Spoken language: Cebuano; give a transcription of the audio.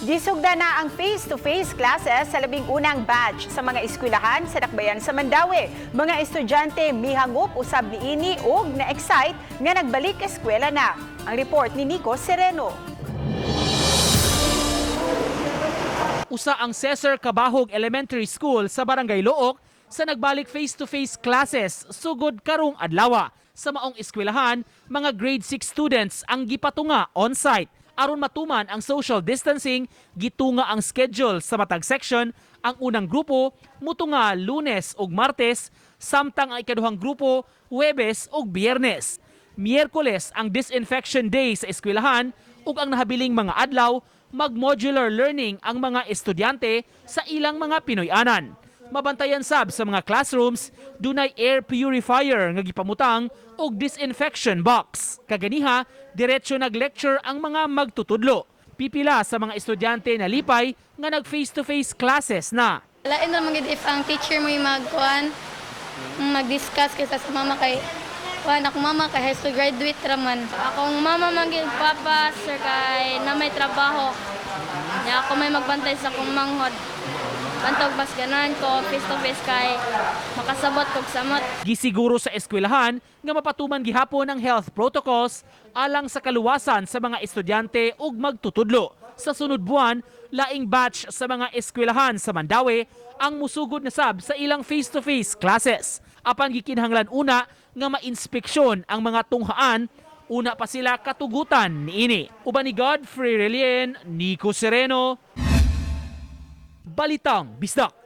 Gisugda na ang face-to-face classes sa 11 batch sa mga eskwelahan sa Dakbayan sa Mandaue. Mga estudyante mihangop usab niini og na-excite nga nagbalik eskwela na. Ang report ni Nico Sereno. Usa ang Cesar Cabahug Elementary School sa Barangay Looc sa nagbalik face-to-face classes sugod karong adlaw. Sa maong eskwelahan, mga grade 6 students ang gipatunga on-site. Aron matuman ang social distancing, gitunga ang schedule sa matag section. Ang unang grupo mutunga Lunes ug Martes, samtang ang ikaduhang grupo Huwebes ug Biyernes. Miyerkules ang disinfection day sa eskwelahan ug ang nahabiling mga adlaw, mag-modular learning ang mga estudyante sa ilang mga Pinoy-anan. Mabantayan sab sa mga classrooms, dunay air purifier nga gipamutang ug disinfection box. Kaganiha, diretso nag-lecture ang mga magtutudlo. Pipila sa mga estudyante na lipay nga nag face-to-face classes na. Lain ra man gid if ang teacher mo yung magkuan, mag-discuss kaysa sa mama, kay kuan, akong mama kay high school graduate ra man. Akong mama man gyud, papa, sir, kay na may trabaho. Nya ako may magbantay sa akong manghod. Bantog mas ganahan ko face to face kay makasabot kog samot. Gisiguro sa eskwelahan nga mapatuman gihapon ang health protocols alang sa kaluwasan sa mga estudyante ug magtutudlo. Sa sunod buwan, laing batch sa mga eskwelahan sa Mandaue ang musugod na sab sa ilang face-to-face classes. Apan gikinahanglan una nga mainspeksyon ang mga tunghaan una pa sila katugutan niini. Uban ni Godfrey Relien, Nico Sereno, Balitang Bisdak.